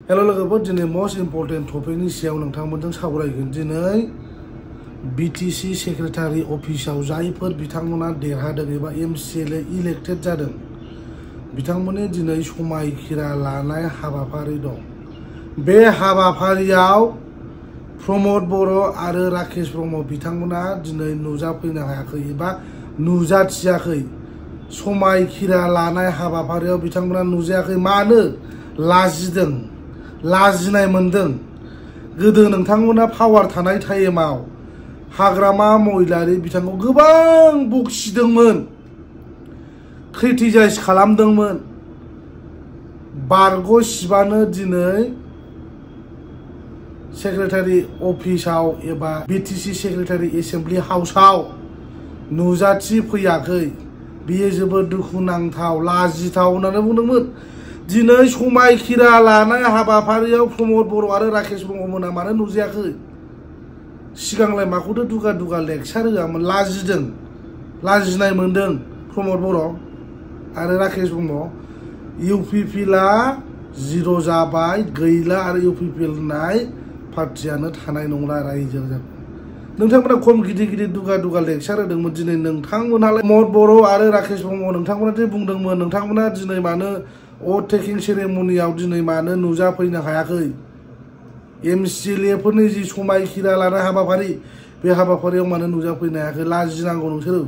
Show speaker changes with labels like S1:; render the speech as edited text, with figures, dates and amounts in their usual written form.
S1: Hello लोगोफोर दिनै most important टपिकनि सायाव नोंथांमोनजों सावरायगोन। दिनै बीटीसी सेक्रेटारि अफिसाव जायफोर बिथांमोना देरहादों एबा एमसिएलए इलेक्टेड जादों बिथांमोननि दिनै समायखिरा लानाय हाबाफारि दं। बे हाबाफारियाव प्रमद बर' आरो राकेश ब्रह्म बिथांमोना दिनै नुजाफैनो हायाखै एबा नुजाथियाखै। समायखिरा लानाय हाबाफारियाव बिथांमोना नुजायाखै। मानो? लाजिदों, लाजिनाय मोनदों। गोदो नोंथांमोना पावार थानाय टाइमाव हाग्रामा महिलारि बिथांखौ गोबां बखिदोंमोन, क्रिटिसाइज खालामदोंमोन। बारग'सिबानो दिनै सेक्रेटारि अफिसाव एबा बीटीसी सेक्रेटारि एसेम्बलि हाउसाव नुजाथि फैयाखै। बेयो जोबोद दुखुनांथाव, लाजिथाव होननानै बुंदोंमोन। दिनै समायखिरा लानाय हाबाफारियाव प्रमद बर' आरो राकेश ब्रह्ममोना मानो नुजायाखै? सिगांलाय माखौथो दुगा दुगा लेक्सार होआमोन? लाजिदों, लाजिनाय मोनदों प्रमद बर' आरो राकेश ब्रह्म। इउपिपिएलआ जिर' जाबाय, गैला, आरो इउपिपिएल होननाय पार्टियानो थानाय नंला रायजो राजाखौ। नोंथांमोना खम गिदिर गिदिर दुगा दुगा लेक्सार होदोंमोन। दिनै नोंथांमोनालाय प्रमद बर' आरो राकेश ब्रह्म नोंथांमोना जे बुंदोंमोन, नोंथांमोना दिनै मानो अथ टेकिं सेरेमनियाव दिनै मानो नुजाफैनो हायाखै? एमसिएलएफोरनि जि समायखिरा लानाय हाबाफारि, बे हाबाफारियाव मानो नुजाफैनो हायाखै? लाजिनांगौ नोंसोरो।